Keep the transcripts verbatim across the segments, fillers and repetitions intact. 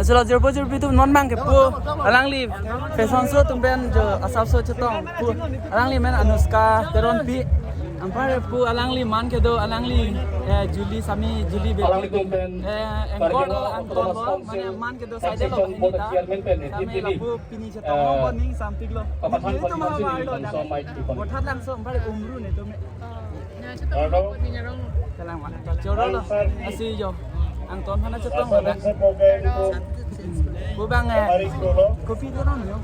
Lasi lo jirpo jirpi atum, non bang kepu alangli fashion show atum pen jo asapso chetong pu alangli men Anushka Teronpi. Anpar pu alangli man kedo alangli, eh, Julie, Sami Julie Bey. Alangli atum pen eh, anchor lo, Angton lo, mane man kedo side lo, Sami lapu pini chetong lo, ning sampik lo. Ini itu mahal mahal lo, dan Vothatlangso anpar umru ni tu me. Kalang ma. Choro lo. Lasi jo. Angton hana chetong lo. Pu bang eh. Kopi Teron yo.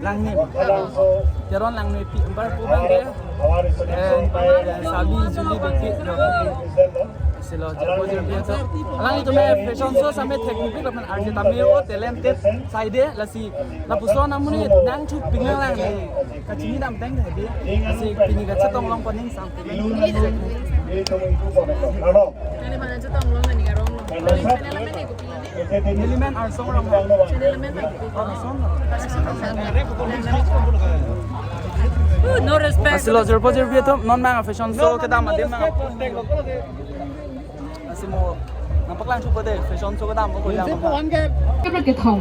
Langni. Teron Langnipi anpar pu bang ke. Eh, Sami Julie Bey yo. Lasi lo jirpo jirpi atum. Alanglitum eh fashion show same thekpik lapen arje tame o talented side lasi. Lapuson amonit nangthu pinglang lang le kachini dam tang tadi. Lasi pini kachetong long pu ning sang. Neli mana chetong long nani karong long. Channel amen ko pilo ne. Neli men Arsong Rong. Channel amen ko pilo. Arsong. Uh, no respect. Lasi lo jirpo jirpi atum, non bang fashion show kedam adim bang. Lasi mo nangpaklang chupo de fashion show kedam ko yang. Kepra kethom.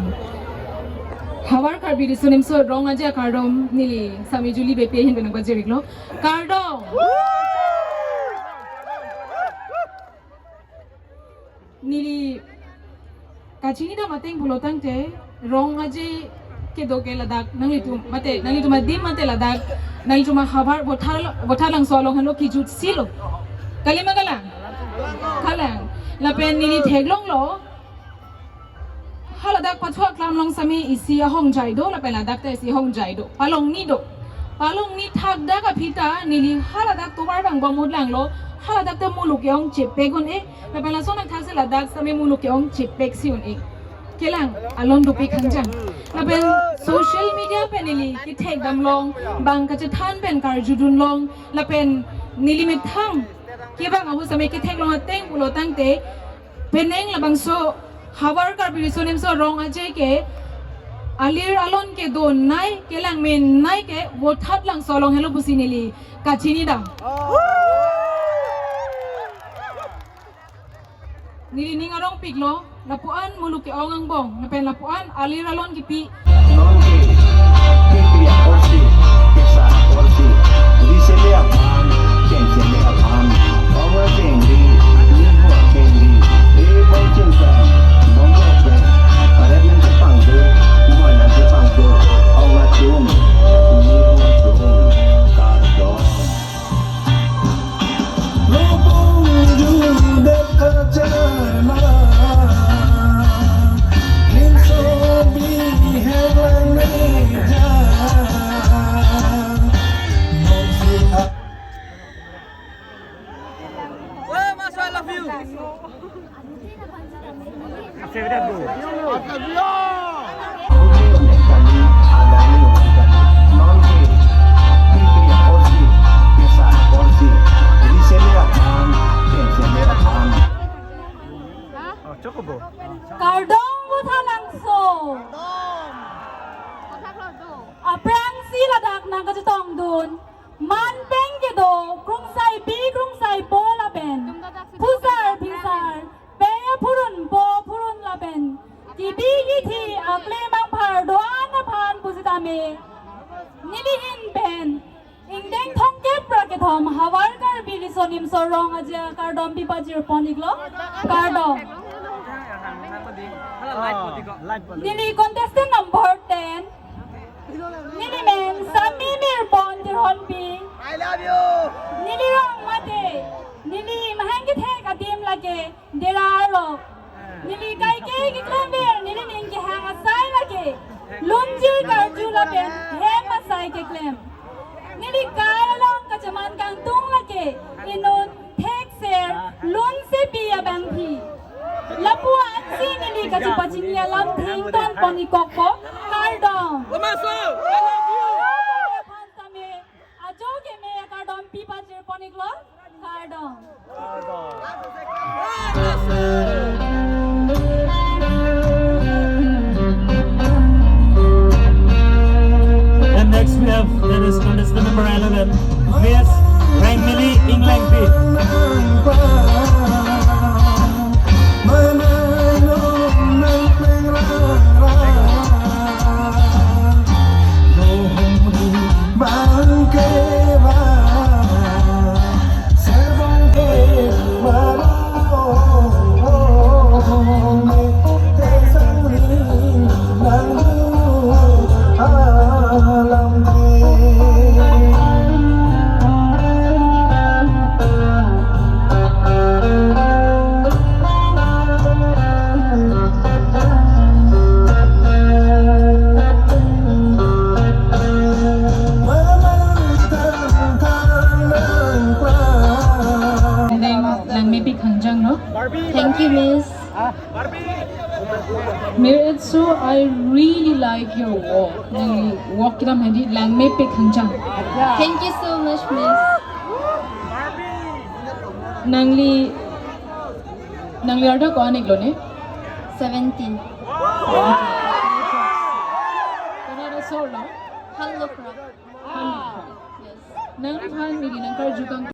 Havar Karbi Riso Nimso Rong Aje akardom neli Sami Julie Bey ahin pen nangpajir-iklo. Kardom. Neli kachini dam ateng pulo tangte Rong Aje kedo ke ladak nanglitum mate nanglitum adim mate ladak nanglitum ahavar Vothar Vothatlangso along henlo kijut si lo. Kali ma kalang? Kalang. Lapen neli theklonglo. Haladak pathu aklam along same isi ahongjai do, lapen ladak ta isi ahongjai do. Palongni do. Palongni thakdak aphi ta neli haladak tovar bang bom utlanglo. Haladak ta muluk ke-ong chepek un-e. Lapen lason angthak si ladak same muluk ke-ong chepek si un-e. Kelang alon dopik hangjang. Lapen social media pen neli kethek damlong, bang kachethan pen karjudunlong, lapen neli methang kevang ahut same ketheklong ateng pulo tangte, penang labangso Havar Karbi Riso Nimso Rong Aje ke alir alon kedo nai, kelang menei ke Vothatlangso along henlo pusi neli kachini dam. Neli ning arongpiklo, lapuan muluk ke-ong angbong, lapen lapuan alir alon kipi. Non ke, kekri akorsi, kesa akorsi, risele aphan, kengsele aphan, ong akengri, nihu akengri, e bong chingkan, bong chingkan, aret nang chepangdo, kuman nang chepangdo, ong atum, nihu atum, kardom. Kardom Vothatlangso. Aphrangsi ladak nangkachetongdun man pen kedo krungsaipi krungsaipo lapen phusar phingsar, pei aphurun po aphurun lapen kibi kithi aklem apar do-an aphan pusitame, neli ahin pen ingdeng thomkep ra kethom Havar Karbi Riso Nimso Rong Aje akardom pipajirpon-iklo. Kardom. Neli contestant number ten. Neli men Sami Mirbon Teronpi. I love you. Neli rong mate, neli mahang kethek adim lake Dera arlo. Neli kaike keklemver, neli ning kehang asai lake lunjir karju lapen hem asai keklem. Neli kai along kacheman kangtung lake inut, thekser, lunsepi abangpi. Lapuansi neli kachepachini alam thengton pon-ikkokpo. Kardom. Aphan tame ajo keme akardom pipajirpon-iklo. Kardom. And next we have, that is contestant number eleven, Miss Rengmili Inglengpi. Miretso, I really like your walk. Nangli walk kedam hedi langmepik hangchang. Thank you so much, Miss. Nangli, nangli arda ko-an iklo ne? Seventeen. Konat asor lo? Hallukhrok. Yes. Nangphan neli nangkarju kang